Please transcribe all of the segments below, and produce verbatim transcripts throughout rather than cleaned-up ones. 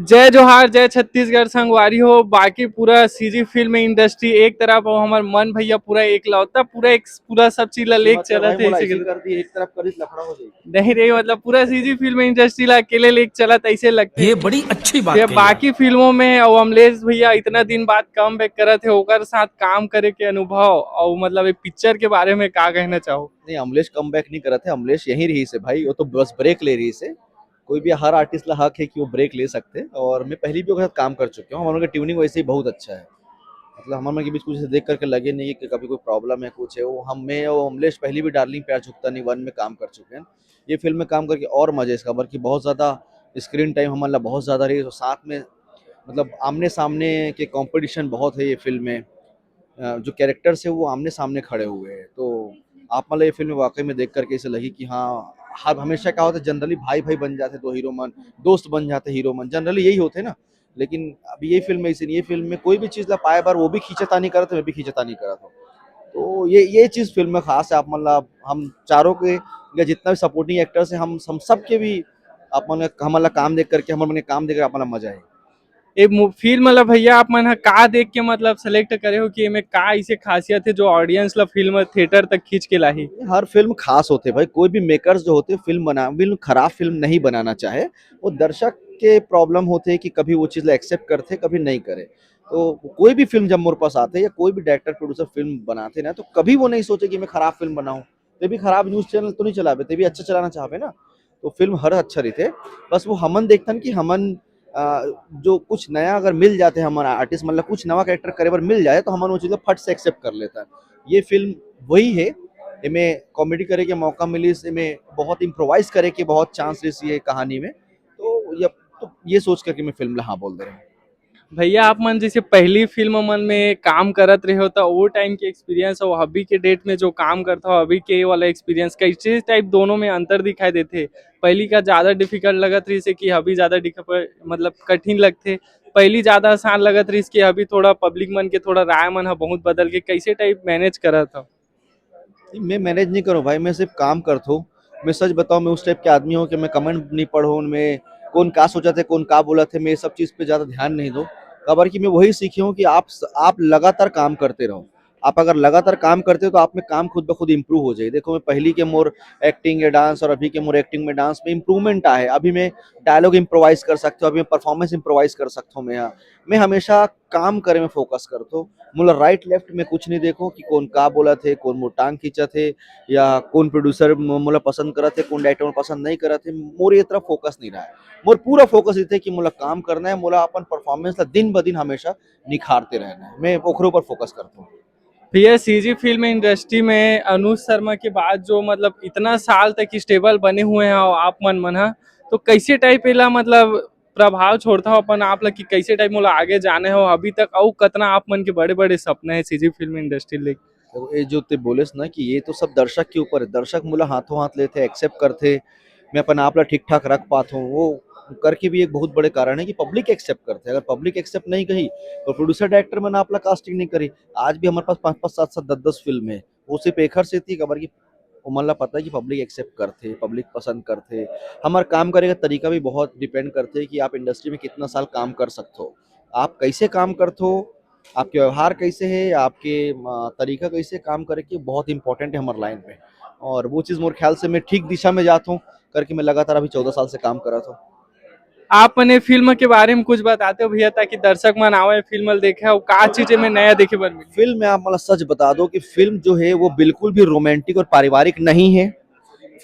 जय जोहार, जय छत्तीसगढ़ संगवारी हो। बाकी पूरा सीजी फिल्म इंडस्ट्री एक तरफ, और हमर मन भैया पूरा एकलौता, पूरा एक पूरा सब चीज ला लेके चलत है। कर दी, एक तरफ कर दी, लफड़ा हो जाएगी। नहीं रही, मतलब पूरा सीजी फिल्म इंडस्ट्री ला अकेले लेके चलत ऐसे लगते। ये बड़ी अच्छी बात ये कही बाकी आप। फिल्मों में और अमलेश भैया इतना दिन बाद कम बैक करत है, ओकर साथ काम करे के अनुभव और मतलब एक पिक्चर के बारे में का कहना चाहो? नहीं, अमलेश कम बैक नहीं करत है, अमलेश यहीं रही से भाई, वो तो बस ब्रेक ले रही से। कोई भी हर आर्टिस्ट ला हक है कि वो ब्रेक ले सकते हैं, और मैं पहले भी ओकर साथ काम कर चुके हूँ। हम लोग का ट्यूनिंग वैसे ही बहुत अच्छा है, मतलब हमारे के बीच कुछ ऐसे देख करके लगे नहीं कि कभी कोई प्रॉब्लम है, कुछ है। वो हम मैं और अमलेश पहले भी डार्लिंग प्यार झुकता नहीं वन में काम कर चुके हैं। ये फिल्म में काम करके और मजा इसका, बल्कि बहुत ज़्यादा स्क्रीन टाइम हमारा बहुत ज़्यादा रही, तो साथ में मतलब आमने सामने के कंपटीशन बहुत है ये फिल्म में। अ, जो कैरेक्टर्स है वो आमने सामने खड़े हुए हैं, तो आप मतलब ये फिल्म वाकई में देख करके ऐसे लगी कि हाँ, हर हमेशा क्या होता है, जनरली भाई भाई बन जाते दो हीरो मन, दोस्त बन जाते हीरो मन, जनरली यही होते हैं ना। लेकिन अब ये फिल्म में ऐसे नहीं, ये फिल्म में कोई भी चीज़ ला पाए बार वो भी खींचतानी करत है, मैं भी खींचतानी करत हूँ। तो ये ये चीज़ फिल्म में खास है। आप मतलब हम चारों के या जितना भी सपोर्टिंग एक्टर्स हैं, हम हम सब के भी आप मन हमारा काम देख करके, हमारे मन के काम देख कर आप मन मजा है। ए मु- फिल्म ला भैया आप मन ह का देख के मतलब सेलेक्ट करे हो कि एमे का ऐसे खासियत है जो ऑडियंस ला फिल्म थिएटर तक खींच के लाही? हर फिल्म खास होते भाई, कोई भी मेकर्स जो होते हैं फिल्म बना फिल्म खराब फिल्म नहीं बनाना चाहे, वो दर्शक के प्रॉब्लम होते हैं कि कभी वो चीज़ ला एक्सेप्ट करते, कभी नहीं करे। तो कोई भी फिल्म जब मोर पास आते या कोई भी डायरेक्टर प्रोड्यूसर फिल्म बनाते ना, तो कभी वो नहीं सोचे कि मैं खराब फिल्म बनाऊं। ते भी खराब न्यूज़ चैनल तो नहीं चलाबे, ते भी अच्छा चलाना चाहबे ना। तो फिल्म हर अच्छा रहिथे, बस वो हमन देखथन कि हमन अ, जो कुछ नया अगर मिल जाते हमारा आर्टिस्ट, मतलब कुछ नवा कैरेक्टर करे बर मिल जाए, तो हमन वो चीज़ ला फट से एक्सेप्ट कर लेथन। ये फिल्म वही है, एमे कॉमेडी करे के मौका मिलिस, एमे बहुत इम्प्रोवाइज करे के बहुत चांस रहिस ये कहानी में। तो ये तो ये सोच करके मैं फिल्म ला हाँ बोल दे रहा हूँ। भैया आप मन जैसे पहली फिल्म मन में काम करत रहे हो, तो वो टाइम के एक्सपीरियंस और अभी के डेट में जो काम करता हो, अभी के वाला एक्सपीरियंस कैसे टाइप दोनों में अंतर दिखाई देते? पहली का ज्यादा डिफिकल्ट लगत रहिस हे कि अभी ज्यादा डिफिकल्ट मतलब कठिन लगथे? पहली ज्यादा आसान लगत रहिस कि अभी थोड़ा पब्लिक मन के थोड़ा राय मन ह बहुत बदल के, कैसे टाइप मैनेज करत हो? मैं मैनेज नहीं करूँ भाई, मैं सिर्फ काम करत हूँ। मैं सच बताऊँ, मैं उस टाइप के आदमी हूँ कि मैं कमेंट नहीं पढ़ूँ, उनमें कौन का सोचत हे, कौन का बोलत हे, मैं ये सब चीज़ पे ज़्यादा ध्यान नहीं दूँ। काबर कि मैं वही सीखे हूँ कि आप स-, आप लगातार काम करते रहो। आप अगर लगातार काम करते हो तो आप में काम खुद ब खुद इम्प्रूव हो जाए। देखो, मैं पहली के मोर एक्टिंग या डांस और अभी के मोर एक्टिंग में डांस में इम्प्रूवमेंट आए। अभी मैं डायलॉग इम्प्रोवाइज कर सकते हो, अभी मैं परफॉर्मेंस इम्प्रोवाइज कर सकता हूँ। मैं यहाँ मैं हमेशा काम करे में फोकस करत हूँ। मोला राइट लेफ्ट में कुछ नहीं देखो कि कौन का बोलत हे, कौन मोर टांग खींचत हे या कौन प्रोड्यूसर मो-, मोला पसंद करत हे, कौन डायरेक्टर मोला पसंद नहीं करत हे। मोर ये तरफ फोकस नहीं रहा है। मोर पूरा फोकस ये थे कि मोला काम करना है, मोला अपन परफॉर्मेंस ला दिन ब दिन हमेशा निखारते रहना है। मैं ओकरे ऊपर फोकस करता हूँ। भैया, सीजी फिल्म इंडस्ट्री में अनुज शर्मा के बाद जो मतलब इतना साल तक स्टेबल बने हुए हैं आप मन मन हा, तो कैसे टाइप एला मतलब प्रभाव छोड़ता हो अपन आप ला कि कैसे टाइप मोला आगे जाने हो अभी तक, अउ कतना आप मन के बड़े बड़े सपना है सीजी फिल्म इंडस्ट्री ले? देखो, ये जो ते बोलेस ना कि ये तो सब दर्शक के ऊपर है, दर्शक मोला हाथों हाथ लेते, एक्सेप्ट करते, मैं अपन आप ला ठीक ठाक रख पाता हूँ, वो करके भी एक बहुत बड़े कारण है कि पब्लिक एक्सेप्ट करते। अगर पब्लिक एक्सेप्ट नहीं कही तो प्रोड्यूसर डायरेक्टर मन आप ला कास्टिंग नहीं करी। आज भी हमारे पास पाँच पाँच सात सात दस दस फिल्म है, वो सिर्फ एक हर सेती काबर कि ओमन ला पता है कि पब्लिक एक्सेप्ट करथे, पब्लिक पसंद करथे। हमर काम करे का तरीका भी बहुत डिपेंड करथे कि आप इंडस्ट्री में कितना साल काम कर सकथो, आप कैसे काम करथो, आपके व्यवहार कैसे है, आपके अ, तरीका कैसे काम करे के बहुत इंपॉर्टेंट है हमारे लाइन में। और वो चीज़ मोर ख्याल से मैं ठीक दिशा में जात हूँ करके मैं लगातार अभी चौदह साल से काम करत हूँ। आप मन ए फिल्म के बारे में कुछ बताते हो भैया, ताकि दर्शक मन आवे फिल्म ल देखे, अउ का चीज में नया देखे बर मिले? फिल्म में आप मतलब सच बता दो कि फिल्म जो है वो बिल्कुल भी रोमांटिक और पारिवारिक नहीं है।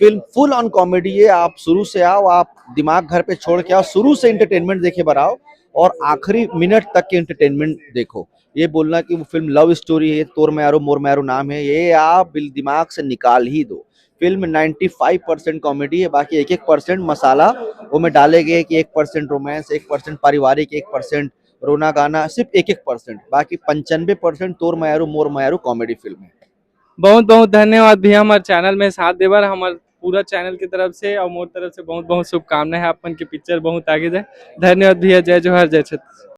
फिल्म फुल ऑन कॉमेडी है। आप शुरू से आओ, आप दिमाग घर पे छोड़ के आओ, शुरू से एंटरटेनमेंट देखे बर आओ और आखिरी मिनट तक के एंटरटेनमेंट देखो। ये बोलना कि वो फिल्म लव स्टोरी है, तोर मयारू मोर मयारू नाम है, ये आप बिल दिमाग से निकाल ही दो। Film ninety five percent comedy है, बाकी एक एक परसेंट मसाला वो में डाले गए कि एक परसेंट रोमांस, एक परसेंट पारिवारिक, एक परसेंट रोना गाना, सिर्फ एक एक परसेंट, बाकी पंचानबे परसेंट तोर मयारू मोर मयारू कॉमेडी फिल्म है। बहुत बहुत धन्यवाद भैया, हमारे चैनल में साथ देबर। हमारे पूरा चैनल की तरफ से और मोर तरफ से बहुत बहुत शुभकामनाएं है, आप मन की पिक्चर बहुत आगे जाए। धन्यवाद भैया, जय जोहार, जय छत्तीसगढ़।